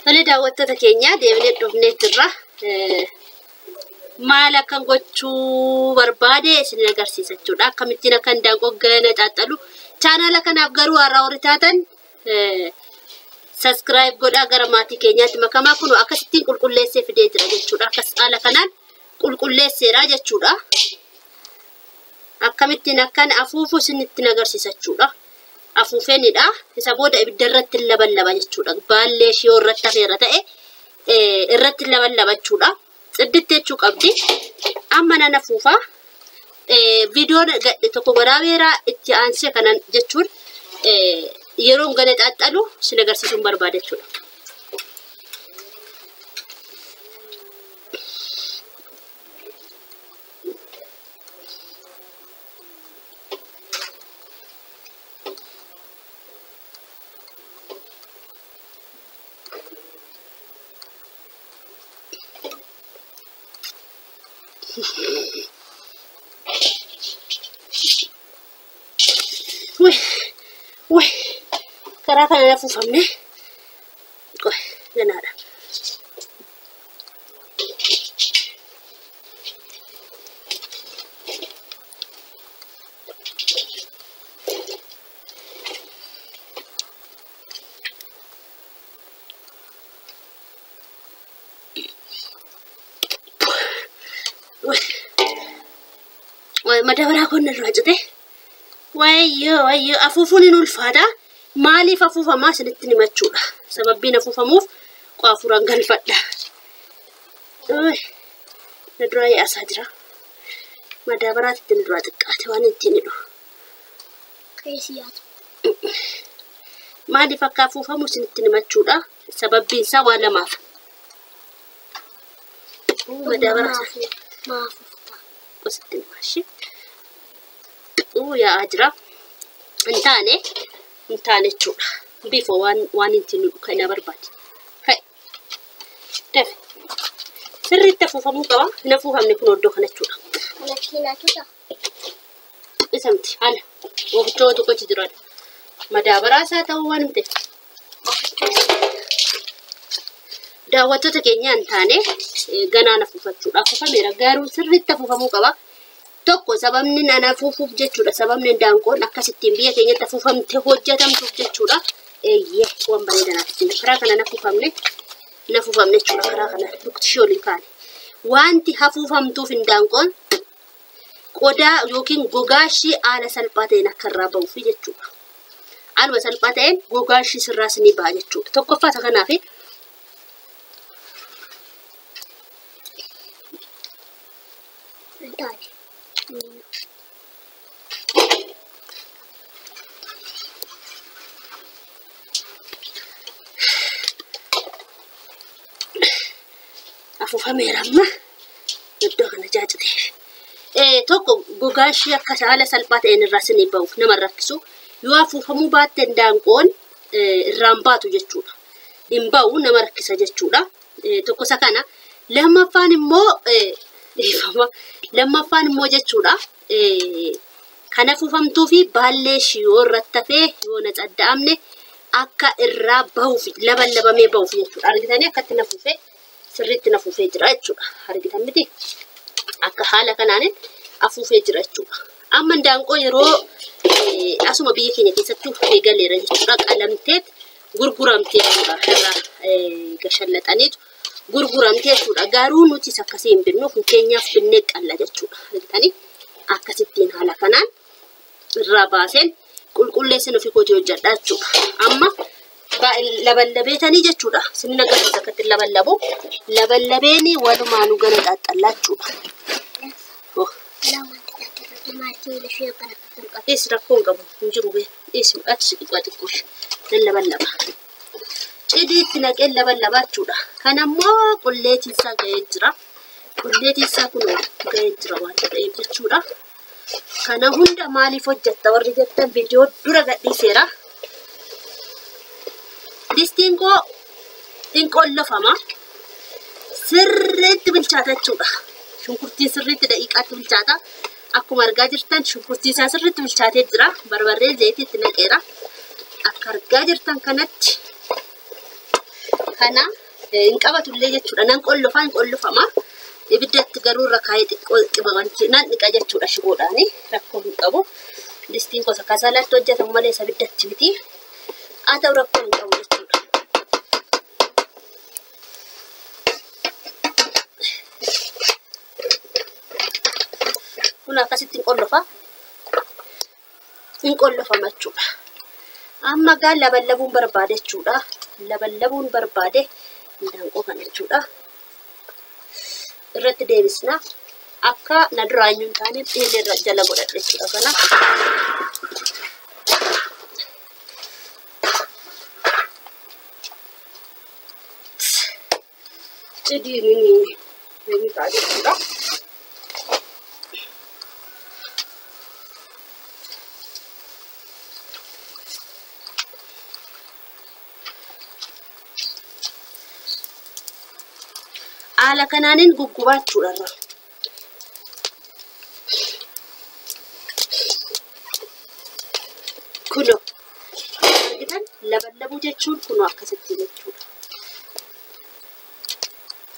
Tole daawwattoota keenya deemnee dhufnee jirra. Maal akkan gochuu barbaade isin agarsiisa jechuudha. Akkamittiin akka indaanqoo gana xaaxalu. Chaanaala kanaaf garuu haaraa warri taatan subscribe godhaa gara maatii keenyaatti makamaa kun akkasittiin qulqulleessee fidee jira jechuudha. Akkas haala kanaan qulqulleesseera jechuudha. Akkamittiin akkan afuufu isinitti agarsiisa jechuudha. Afuufeenidha. Isa booda ibidda irratti laballaba jechuudha. Baallee ishee irratti hafeera ta'e irratti laballaba jechuudha. Xidditti jechuu qabdi. Amma nan afuufa. Viidiyoon gadhe tokko waraabeeraa itti aansee kanan jechuun yeroo gana xaaxalu isin agarsiisuun barbaada jechuudha. Wuy, karaa kana afuufamne. Qoy, ganaadha. Wuy, madabaraa kun irraa cite. Wayyoo wayyoo afuufuun hin ulfaata. Maaliif afuufamaa isinitti himachuudha. Sababbiin afuufamuuf qoafuuraan galfadha. Na duraa yaasaa jira. Madaabaraatti na duraa xiqqaate waan ittiin hidhu. Maaliif akka afuufamu isinitti himachuudha. Sababbiin isaa waa lamaaf. Madaabaraa qositti himashi. Yaa'aa jira. Hin taane jechuudha. Bifa waan ittiin hidhu kana barbaade. Dafe. Sirriitti afuufamuu qaba. Hin afuufamne kun iddoo kana jechuudha. Isa miti haala. Ofichoo tokkochi jira. Madaabaraa isaa ta'uu waan hin ta'e. Daawwattoota keenya hin taane ganaan afuufachuudha. Afuufameera garuu sirriitti afuufamuu qaba. Tokko sababni nan afuufuuf jechuudha. Sababni indaanqoon akkasittiin biyya keenyatti afuufamtee hojjetamtuuf jechuudha. Eeyyee waan bareedanaaf ittiin karaa kana afuufamne nafuufamne jechuudha. Karaa kana lukti ishee oliin kaane. Wanti afuufamtuuf indaanqoon qodaa yookiin gogaa ishee haala salphaa ta'een akka irraa ba'uuf jechuudha. Haaluma salphaa ta'een gogaa ishee sirraas ni ba'a jechuudha. Tokkoffaa isa kanaaf afuufameera amma iddoo kana jaajatee. Tokko gogaa ishee akka haala salphaa ta'een irraa isin ba'uuf nama rakkisu yoo afuufamuu baatte indaanqoon irraan baatu jechuudha. Hin ba'u nama rakkisa jechuudha. Tokko isa kana. Lammaffaan immoo lammaffaan immoo jechuudha. Kan afuufamtuu fi baallee ishee yoo irratti hafee yoo na cadda'amne akka irraa bahuuf labalabamee bahuuf jechuudha. Argitanii akkatti nafuufee sirriitti nafuufee jira jechuudha. Argitan miti akka haala kanaan afuufee jira jechuudha. Amma indaanqoo yeroo asuma biyya keenya keessattuu eegaleera jechuudha. Qalamteet gurguramtee jechuudha. Irraa gashallaxaniitu gurguramtee jechuudha. Garuu nutis akkasii hin binnu kun keenyaaf binnee qalla jechuudha. Argitanii akkasittiin haala kanaan irraa baaseen qulqulleessin ofii kootii hojjedha jechuudha. Amma laballabeetanii jechuudha. Sinni agarsiisa akkatti laballabu. Laballabeeni walumaanuu gana xaaxxallaa jechuudha. Dhiis rakkoo hin qabu hin jiru bee. Dhiis achi xiqqoo xiqqoo nan laballaba. Cidiitti naqeen laballabaa jechuudha. Kanammoo qulleetiin isaa ga'ee jira. Qulleetiin isaa kun ga'ee jira waan ta'eef jechuudha. Kana hunda maaliif hojjetta warri jettan viidiyoo dura gadhiiseera. Distiin koo hin qollofama. Sirriitti bilchaata jechuudha. Shunkurtiin sirriitti daqiiqaatti bilchaata. Akkuma argaa jirtan shunkurtiin isaa sirriitti bilchaatee jira. Barbarree zayitii itti naqeera. Akka argaa jirtan kanatti Kana hin qabatullee jechuudha. Nan qollofaa hin qollofama. Ibiddatti garuu irra kaayee xiqqoo qibamanti nan dhiqa jechuudha shiboodhaani. Rakkoo hin qabu. Distiin gosa kasalaatti hojjetamu malee isa ibiddatti miti. Haa ta'u rakkoo hin qabu jechuudha. Kun akkasitti hin qollofa. Hin qollofama jechuudha. Amma gaa laballabuun barbaade jechuudha. Laballabuun barbaade indaanqoo kana jechuudha. Irratti deebisna. Akka na duraa hin taane eelee irra jala godhadhe jechuudha kana. Cidiin ni ta'a jechuudha. Haala kanaanin guggubaa jechuudha irra. Kunoo argitan laballabuu jechuun kunoo akkasitti jechuudha.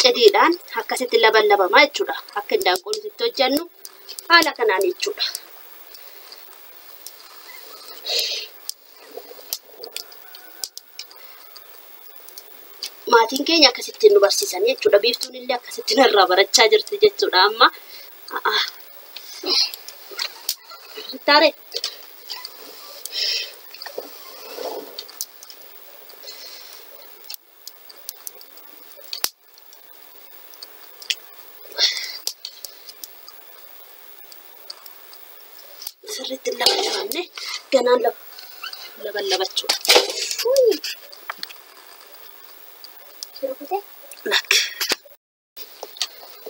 Cidiidhaan akkasitti laballabamaa jechuudha. Akka indaanqoon itti hojjennu haala kanaan jechuudha. Maatiin keenya akkasitti nu barsiisan jechuudha. Biiftuun illee akkasitti narraa barachaa jirti jechuudha amma. Taaree. Sirriitti labalabamne ganaan laballabachuudha.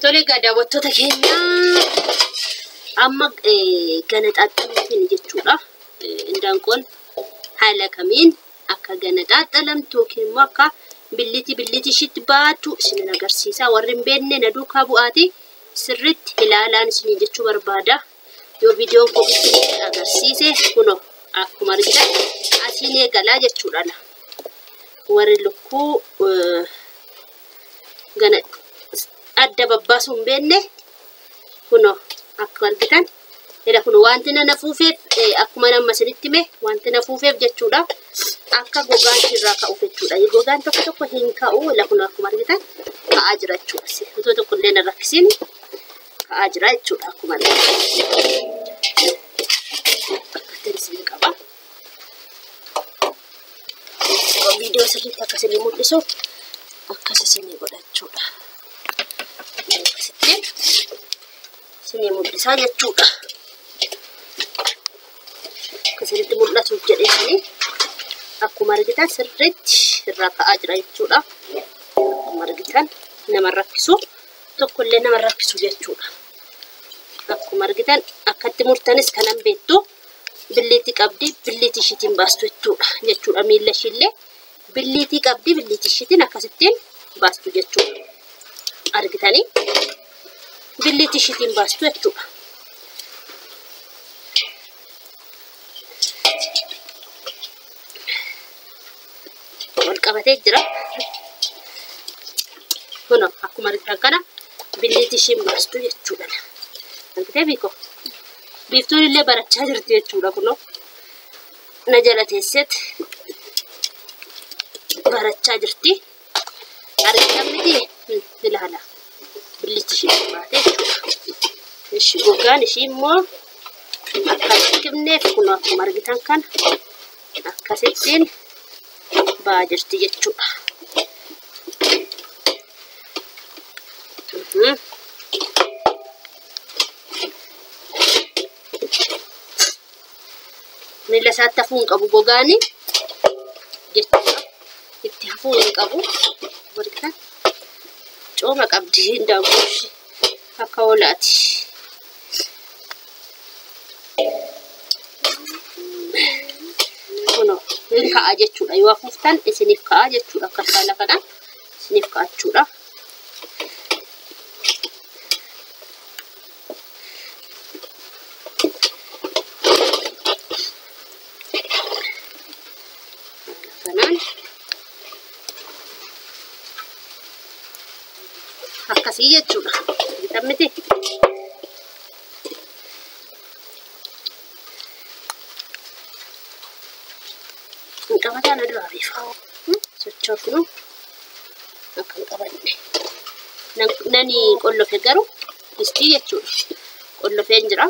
Tole egaa daawwattoota keenya amma gana xaaxxaluutiin jechuudha. Indaanqoon haala kamiin akka gana xaaxxalamtu yookiin immoo akka billitii billitii ishiitti baatu isin agarsiisa. Warri hin beekne na duukaa bu'aati sirriitti ilaalaan isin jechuu barbaada. Yoo viidiyoon koo isin agarsiise kunoo akkuma argitan asiin eegalaa jechuudha. Warri lukkuu gana adda babbaasuu hin beekne kunoo akkuma argitan jedha kun wanti na fuufeef akkuma nama isinitti hime wanti na fuufeef jechuudha. Akka gogaan irraa ka'uuf jechuudha. Gogaan tokko tokko hin ka'u ila kun akkuma argitan ka'aa jira jechuudha. Otoo tokko illee na rakkisiin ka'aa jira jechuudha akkuma argitan. Akkatti isin qaba. Viidiyoo sirriitti akka isinii mul'isu akkas isinii godha jechuudha. Akkasitti isinii mul'isaa jechuudha. Akka isinitti mul'atuuf jedhee akkuma argitan sirriitti irraa ka'aa jira jechuudha. Akkuma argitan nama rakkisu tokkollee nama rakkisu jechuudha. Akkuma argitan akkatti murtanis kanan beektu billiitii qabdi billiitii ishiitiin baastu jechuudha. Miilla ishiillee billiitii qabdi billiitii ishiitiin akkasittiin baastu jechuudha. Argitanii billiitii ishiitiin baastu jechuudha. Wal qabatee jira. Kunoo akkuma argitan kana billiitii ishiin baastu jechuudha. Argitee beekoo? Biiftuun illee barachaa jirti jechuudha kunoo. Na jala teesseet barachaa jirti. Argitan miti ilaala. Billiitii ishiin baate jechuudha. Ishi gogaan ishii immoo akka hin dhiqibneef kunoo akkuma argitan kana akkasittiin ba'aa jirti jechuudha. Miilla isaatti hafuu hin qabu gogaani jechuudha. Itti hafuu hin qabu. Argitan cooma qabdi indaanqoo ishee akka hoolaati. Kunoo hin ka'a jechuudha. Yoo afuuftan isiniif ka'a jechuudha. Akka haala kanaan isiniif ka'a jechuudha. Kanaan Akkasii jechuudha. Argitan miti? Hin qabataa na duraa bifa. Sochoofnu akka hin qabanne. Nani qollofe garuu distii jechuudha. Qollofeen jira.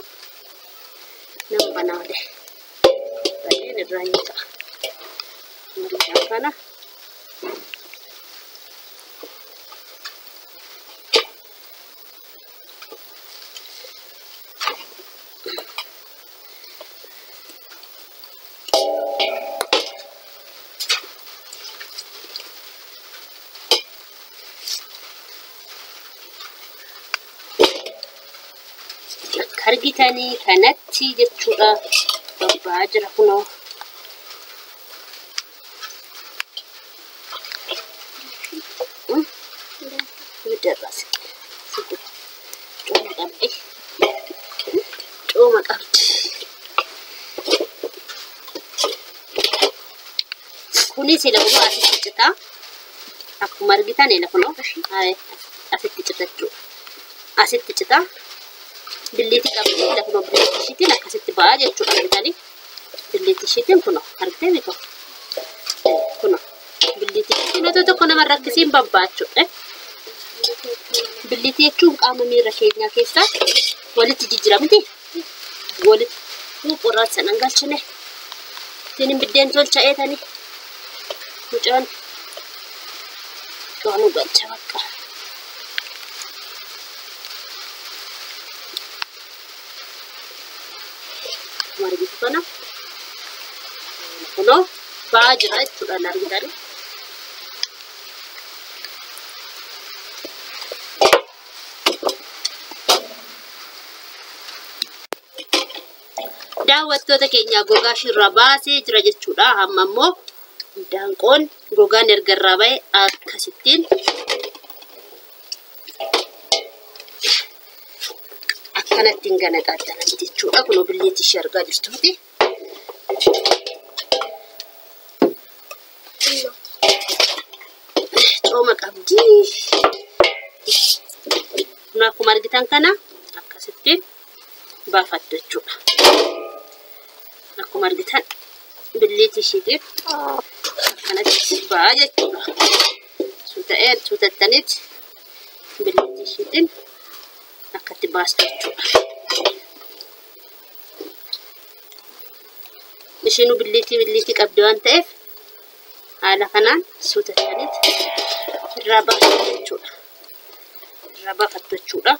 Nan banaale. Baay'een irraa hin ta'a. Margaan kana. Akka argitanii kanatti jechuudha. Babbaa jira kunoo. Ibidda irraa siqe. Cooma qabdi. Cooma qabdi. Kunis kunoo asitti citaa. Akkuma argitan kunoo asitti cita jechuudha. Asitti citaa. Billeetii qabdi kunoo billeetii ishiitiin akkasitti ba'a jechuudha argitanii. Billeetii ishiitiin kunoo argitee beeku. Kunoo billeetii ishiitiin otoo tokko nama rakkisiin babbaa jechuudha. Billeetii jechuun qaama miira keenyaa keessaa walitti jijjiiramti. Walitti qoraan sana hin galchine. Ittiin biddeen tolcha eetanii. Mucaan nu galcha bakka. Argitu kana kunoo ba'aa jira jechuudha argitanii. Daawwattoota keenya gogaa shirraa baasee jira jechuudha. Amma immoo daanqoon gogaan erga irraa ba'e akkasittiin akkanattiin ganaxaxalan jechuudha. Kunoo billeetti ishee argaa jirtuuti. Cooma qabdi. Kun akkuma argitan kana akkasittiin baafattu jechuudha. Akkuma argitan billeetti isheetiif akkanatti ba'a jechuudha. Suuta'ee suutattanitti billeetti isheetiin akkatti baastu jechuudha. Isheenuu billeetii qabdi waan ta'eef haala kanaan suutattanitti irraa baafattu jechuudha. Irraa baafattu jechuudha.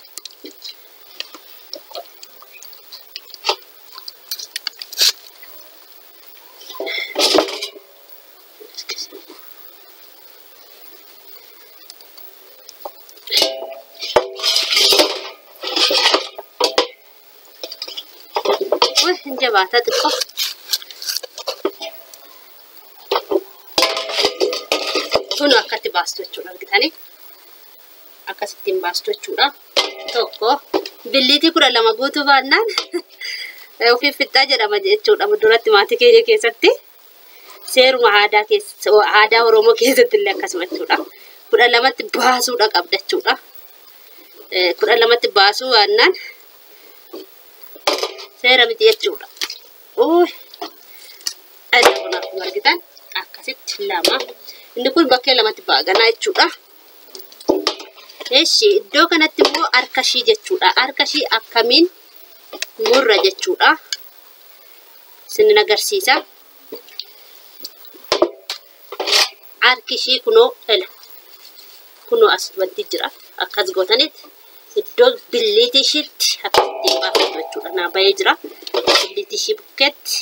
Jabaataa xiqqoo. Kun akkatti baastu jechuudha argitanii. Akkasittiin baastu jechuudha. Tokko billeetii 12 guutuu baannaan ofii fixxaa jedhama jechuudha. Duratti maatii keenya keessatti seeruma aadaa keessa aadaa Oromoo keessatti illee akkasuma jechuudha. 12tti baasuudha qabda jechuudha. 12tti baasuu baannaan seera miti jechuudha. Kun akkuma argitan akkasitti lama. Inni kun bakkee lamatti baaganaa jechuudha. Eshi iddoo kanatti immoo harka ishii jechuudha. Harka ishii akkamiin murra jechuudha. Isin agarsiisa. Harki ishii kunoo ela. Kunoo as wanti jira. Akkas gootanitti iddoo billeetii ishiitti akkasitti baafatu jechuudha. Naa bahee jira. Billeetii ishii bukkeetti.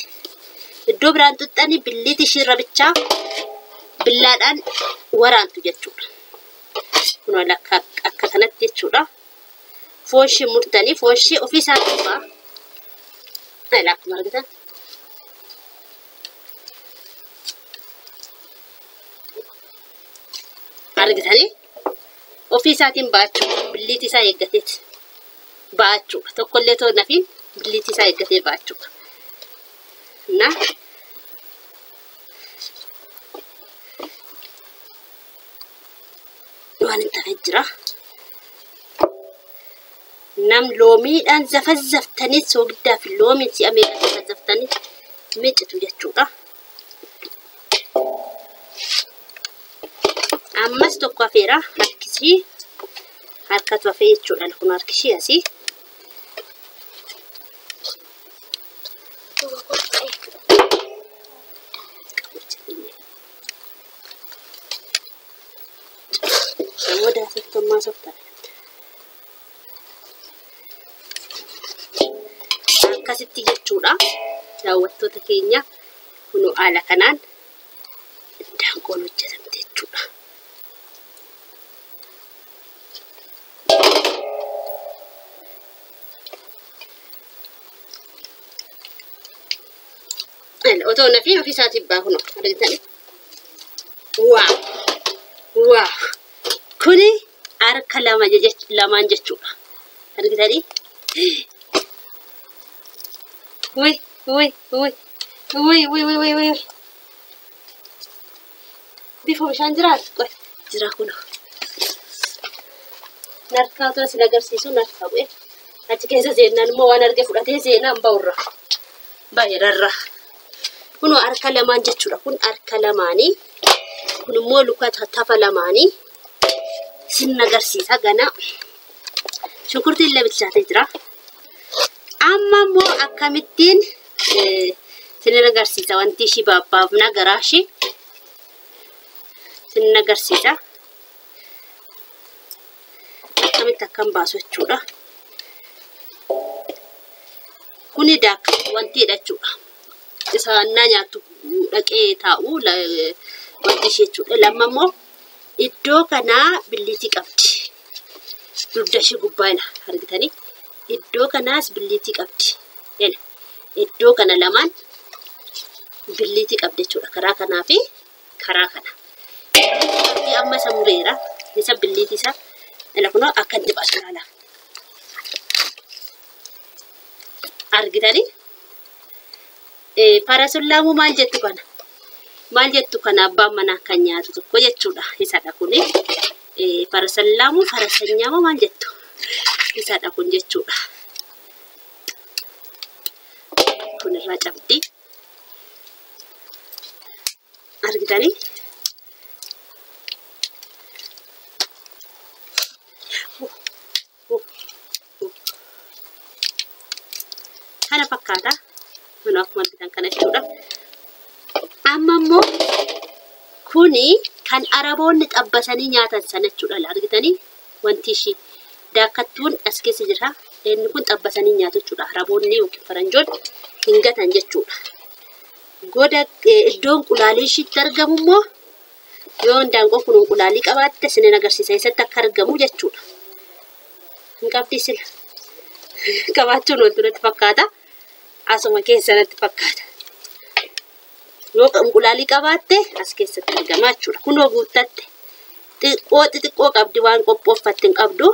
Iddoo biraan xuxxanii billeetii ishii irra bichaa billaadhaan waraantu jechuudha. Kunoo akka kanatti jechuudha. Foon ishii murtanii foon ishii ofii isaatiin ba'a. Akkuma argitan. Argitanii ofii isaatiin ba'achuudha. Billeetii isaa eeggateeti ba'achuudha. Tokkollee too nafiin billeetii isaa eeggatee ba'achuudha. Na waan hin tafe jira. Nam loomiidhaan zafazzaftanii soogiddaa fi loomiin si'a meeqa zafazzaftanii miicitu jechuudha. Ammas tokko hafeera harkisii harkatu hafee jechuudha. Kun harkishii asii. Namoota asirtummaa softaa. Akkasitti jechuudha. Daawwattoota keenya kunoo haala kanaan indaanqoon hojjetamte jechuudha. Otoo nafii ofii isaatiif baa kunoo argitanii. Waaw! Waaw! Kuni harka lamaan jechuudha. Argitanii? Wuy! Wuy! Wuy! Wuy! Wuy! Wuy! Wuy! Wuy! Bifa bishaan jiraa? Qoy jira kunoo. Narkaa otoo isin agarsiisu narkaa bu'e. Achi keessa seenaan immoo waan arge fudhatee seenaan ba'urra. Baay'eerarra. Kunoo harka lamaan jechuudha. Kun harka lamaanii. Kun immoo luka tafa lamaanii. Sin agarsiisa gana. Shunkurtiin illee bilchaatee jira. Amma immoo akkamittiin sin agarsiisa wanti ishii baabbaafna garaa ishii. Sin agarsiisa. Akkamitti akkam baasu jechuudha. Kuni daakka wantiidha jechuudha. Isa annaa nyaattu dhaqee taa'u wanti ishee jechuudha. Lamma immoo iddoo kanaa billiitii qabdi. Dugda ishee gubbaa ila argitanii. Iddoo kanaas billiitii qabdi. Ila iddoo kana lamaan billiitii qabdi jechuudha. Karaa kanaa fi karaa kana. Amma isa mureera. Isa billiitii isaa ila kunoo akkanatti baasu ilaala. Argitanii? Parasullaamuu maal jettu kana? Maal jettu kana abbaan manaa kan nyaatu tokko jechuudha. Isadha kuni. Parasullaamuu farasanyaamoo maal jettu? Isadha kun jechuudha. Kun irraa cabdi. Argitanii? Kana fakkaata. Kun akkuma argitan kana jechuudha. Amma immoo kuni kan Araboonni xabbasanii nyaatan sana jechuudha. Argitanii wanti ishii daakkattuun as keessa jira. Inni kun xabbasanii nyaatu jechuudha. Araboonni yookiin faranjoon hin gatan jechuudha. Goda iddoon qulaalii ishiitti argamu immoo yoo indaanqoon kun qulaalii qabaatte isinin agarsiisa eessatti akka argamu jechuudha. Hin qabdi sila. Qabaachuun wanti natti fakkaata. Asuma keessa natti fakkaata. Yoo qulaalii qabaatte as keessatti argama jechuudha. Kunoo guuttatte. Xiqqoo xixiqqoo qabdi waan qophooffatte hin qabdu.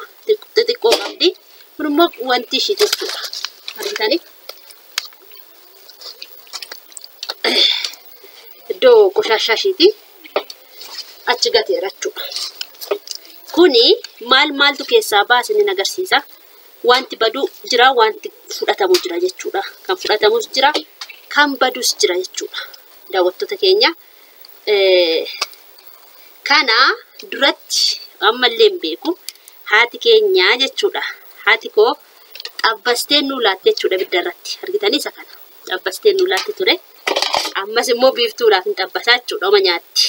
Xixiqqoo qabdi. Kun immoo wanti ishii jechuudha. Argitanii? Iddoo qoshaashaa ishiiti. Achi gateera jechuudha. Kuni maal maaltu keessaa baase ni agarsiisa. Wanti badu jira, wanti fudhatamu jira jechuudha. Kan fudhatamus jira, kan badus jira jechuudha. Daawwattoota keenya kana duratti ammallee hin beeku haati keenya jechuudha. Haati koo xabbastee nuu laatte jechuudha ibidda irratti. Argitanii isa kana xabbastee nuu laatte ture. Ammas immoo biiftuudhaaf hin xabbasaa jechuudha. Oma nyaatti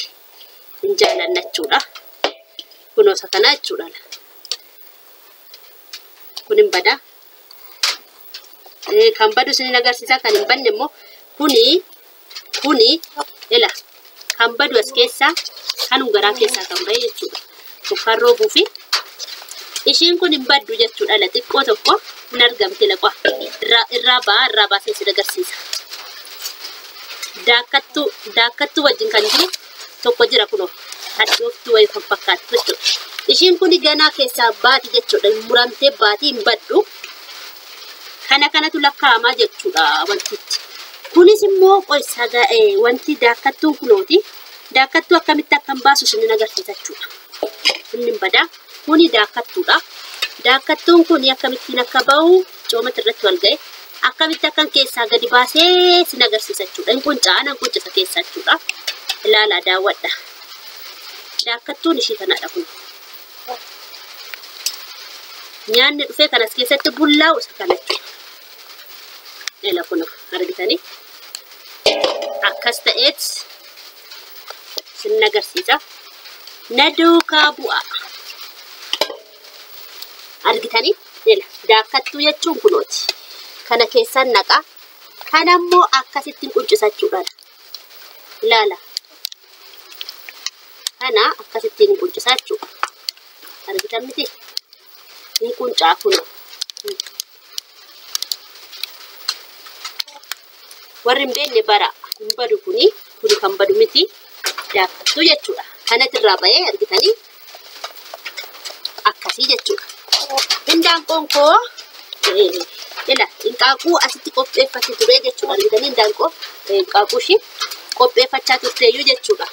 hin jaalanna jechuudha. Kunoo isa kana jechuudha. Kun hin badaa. Kan badu isin agarsiisa, kan hin badne immoo kuni ila kan badu as keessaa kan garaa keessaa kan bahe jechuudha. Bokkaan roobuu fi ishiin kun hin baddu jechuudha. La xiqqoo tokko hin argamti laqa irraa ba'a irraa baasee isin agarsiisa. Daakkattuu wajjin kan jiru tokko jira kunoo hadhooftuu wayii kan fakkaattu jechuudha. Ishiin kun ganaa keessaa baati jechuudha. Muramtee baati hin baddu. Kana kanatu lakkaa'amaa jechuudha wantichi. Kunis immoo wanti daakkattuun kunooti. Daakkattuu akkamitti akkam baasu isin agarsiisa jechuudha. Inni hin badaa. Kuni daakkattuudha. Daakkattuun kun akkamittiin akka bahu coomatti irratti wal ga'e akkamitti akkan keessaa gadi baasee sin agarsiisa jechuudha. Hin qunca'aa nan quncisa keessaa jechuudha. Ilaalaa daawwadha. Daakkattuun ishii kanadha kun. Nyaanni dhufee kanas keessatti bullaa'u isa kana jechuudha. Ela kun argitanii akkas ta'eet sin agarsiisa. Na duukaa bu'a. Argitanii ela daakkattuu jechuun kunooti. Kana keessan naqa. Kanammoo akkasittiin quncisachuudha. Ilaala. Kana akkasittiin quncisaa jechuudha. Argitan miti? Hin quncaa kunoo. Warri hin beekne bara hin badu kuni kan badu miti daakkattuu jechuudha. Kanatti irraa bahee argitanii akkasii jechuudha. Hindaanqoon koo ila hinqaaquu asitti qopheeffate ture jechuudha. Argitanii hindaanqoo hinqaaquu ishii qopheeffachaa turteeyyuu jechuudha.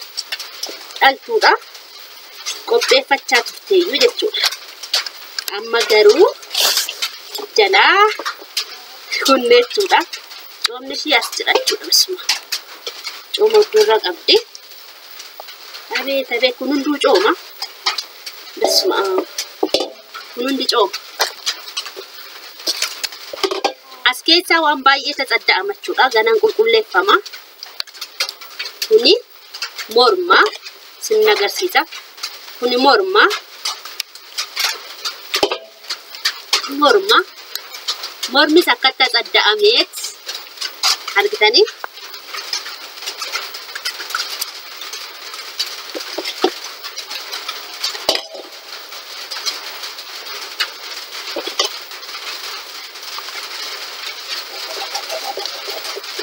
Dhaltuudha qopheeffachaa turteeyyuu jechuudha. Amma garuu jalaa kunne jechuudha. Coomni ishii as jira jechuudha. Bisuma cooma iddoorraa qabdi. Abeet abeet kun hunduu cooma. Bisuma kun hundi cooma. As keessaa waan baay'ee tasadda'ama jechuudha. Ganaan qulqulleeffama. Kuni morma sin agarsiisa. Kuni morma. Morma. Mormis akkatti tasadda'ameet argitanii.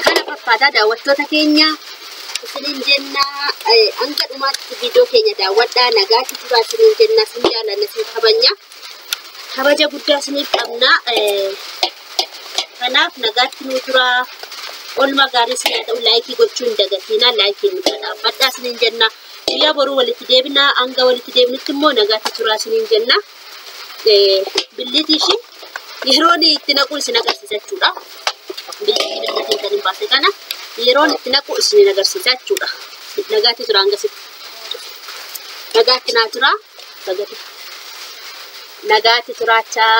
Kana fakkaataa daawwattoota keenya isiniin jennaa hanga dhumaatti viidiyoo keenya daawwadhaa nagaatti turaa isiniin jennaa isin jaalanna isin kabajna kabaja guddaa isiniif qabna kanaaf nagaatti nuu turaa olma gaarii isin haa ta'u laayikii gochuu hin dagatinaa laayikiin nu dhaabbadhaa isiniin jenna guyyaa boruu walitti deebinaa hanga walitti deebinutti immoo nagaatti turaa isiniin jenna billitii ishii yeroon itti naqu isin agarsiisa jechuudha. Billitii billitiin kan hin baase kana yeroon itti naqu isin agarsiisa jechuudha. Nagaatti turaa hangasitti. Nagaatti naa turaa. Nagaatti turaachaa.